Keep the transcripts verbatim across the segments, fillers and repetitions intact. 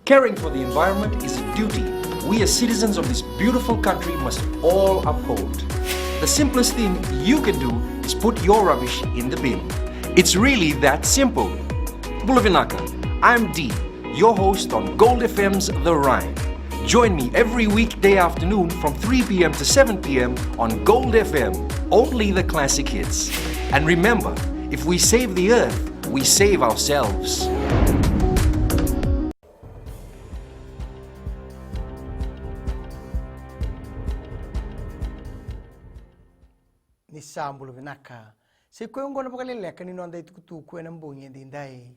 Caring for the environment is a duty we as citizens of this beautiful country must all uphold. The simplest thing you can do is put your rubbish in the bin. It's really that simple. Bula vinaka, I'm Dee, your host on Gold F M's The Rhyme. Join me every weekday afternoon from three p.m. to seven p.m. on Gold F M, only the classic hits. And remember, if we save the earth, we save ourselves. Ni sa bula vinaka. Sa i koya oqo na vakaleleka ni noda itukutuku ena bogi edaidai.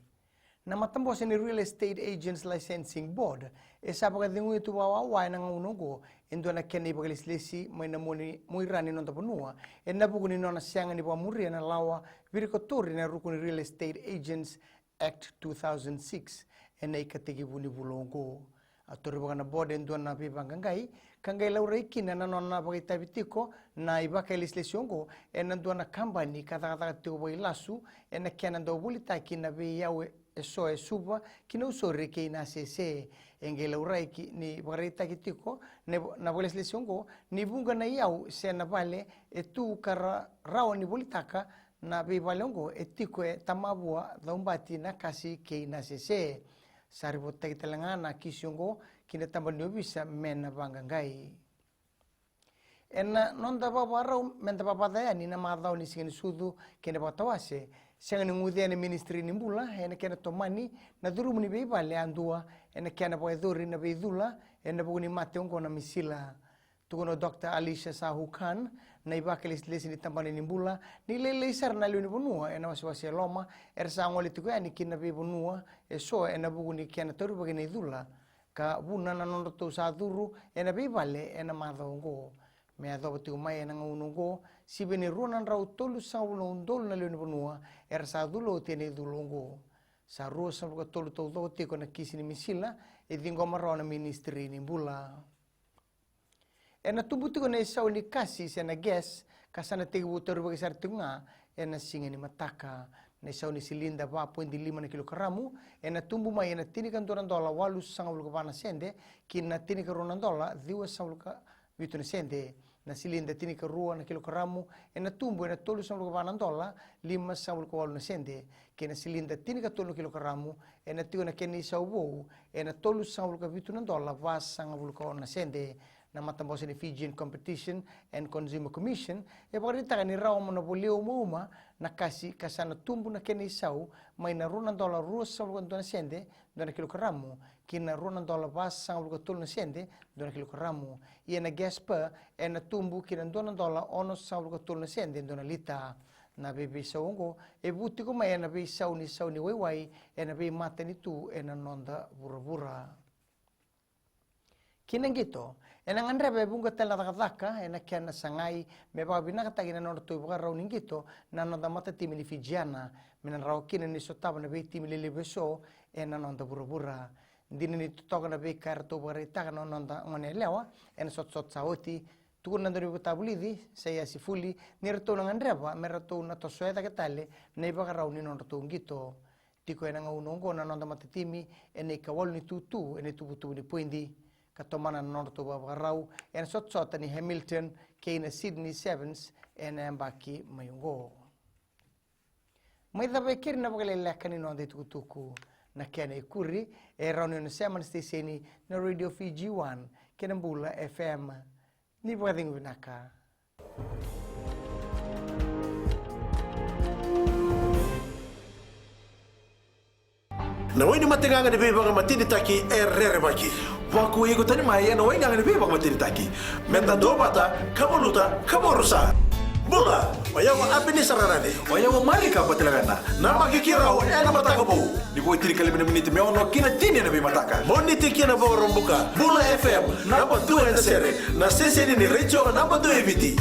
Na matabose ni Real Estate Agents Licensing Board e sa vakacegui tu vakawawa ena gauna oqo e dua na kena ivakalesilesi mai na moni muira ni noda vanua ena vuku ni nona sega ni vakamuria na lawa virikotori na ruku ni Real Estate Agents Act two thousand six ena ikatekivu ni vula oqo. A taurivaka na board e dua na veivaqaqai ka qai laurai kina na nona vakaitavi tiko na ivakalesilesi oqo ena dua na kabani ka cakacaka tiko vakailasu ena kena dau volitaki na veiyau eso e Suva ki Nausori kei Nasese. E qai laurai ki ni vakaraitaki tiko na, na vakalesilesi oqo ni vuqa na iyau se na vale e tu ka ra, rawa ni volitaka na veivale oqo e tiko e Tamavua, Caubati, Nakasi kei Nasese. Sa ripotaki tale ga na kisi oqo ki na tabana ni ovisa me na vaqaqai. Ena noda vakavakarau me da vavaca yani na macawa ni siga ni sucu kei na vakatawase, sega ni guce na Ministry ni Bula ena kena tomani na curumu ni veivale yadua ena kena vakayacori na veicula ena vuku ni mate oqo na misila. Tukuna o Doctor Alisha Sahu Khan, na ivakalesilesi ni tabana ni bula, ni lailai sara na lewe ni vanua ena wasewase e loma era sa gole tiko yani ki na veivanua eso ena vuku ni kena taurivaki na icula ka vuna na nodratou sa curu ena veivale ena macawa oqo. Me yacova tiko mai ena gauna oqo, sivia ni rua na drau tolusagavulu na udolu na lewe ni vanua era sa cula oti ena icula oqo. Sa ruasagavulu ka tolu taucoko tiko na kisi ni misila e ciqoma rawa na Ministry ni Bula. Ena tubu tiko na isau ni kasi se na gas ka sa na tekivu taurivaki sara tiko ga ena siga ni mataka. Na isau ni silida va poidi lima na kilokaramu ena tubu mai ena tinikadua na dola walusagavulu ka va na sede ki na tinikarua na dola ciwasagavulu ka vitu na sede. Na silida tinikarua na kilokaramu ena tubu ena tolusagavulu ka va na dola limasagavulu ka walu na sede, kei na silida tinikatolu na kilokaramu ena tiko na kena isau vou ena tolusagavulu ka vitu na dola vasagavulu ka ono na sede. Na matabose ni Fijian Competition and Consumer Commission e vakaraitaka ni rawa mo na volia umauma na kasi ka sa na tubu na kena isau mai na rua na dola ruasagavulu ka dua na sede dua na kilokaramu ki na rua na dola vasagavulu ka tolu na sede dua na kilokaramu. Ia na gas pa ena tubu ki na dua na dola onosagavulu ka tolu na sede dua na lita. Na veiveisau oqo e vu tiko mai ena veisau ni sau ni waiwai ena veimatanitu ena noda vuravura. Ki na qito, ena gadreva e vuqa tale na cakacaka ena kena sagai me vakavinakataki na nodratou ivakarau ni qito na noda matatimi ni Fijiana me na rawa kina ni sotava na veitimi lelevu eso ena noda vuravura. Dina ni totoka na veika eratou vakaraitaka na noda gone yalewa ena sotasota sa oti, tukuna na dauniveivakatavulici Saiya Sifuli ni ratou na gadreva me ratou na tosoya cake tale na ivakarau ni nodratou qito. Tiko ena gauna oqo na noda matatimi ena ikawalu ni tutu ena ituvatuva ni poidi ka tomana na nodratou vakavakarau ena sotasota ni Hamilton kei na Sydney Sevens ena yabaki mai oqo. Mai cava e keri na vakaleleka ni noda itukutuku. Na kena ikuri e rawa ni o ni sema na siteseni na Radio Fiji One kei na Bula F M. Ni vakacegu vinaka. Na wai ni mategaga ni veivakamatenitaki e rerevaki. Vakuai iko tani mai ena waigaga ni veivakamatenitaki. Meda duavata ka valuta ka vakarusa. Bula, o yau o Apenisa Rarace. O yau o Marika Batilavena. Namaki keirau ena Mataka Vou. Ni vo e tinikalima na miniti me ono ki na tini ena veimataka. Moniti ki na Vakaraubuka. Bula F M, naba dua ena sere. Na siteseni ni retio naba dua e Viti.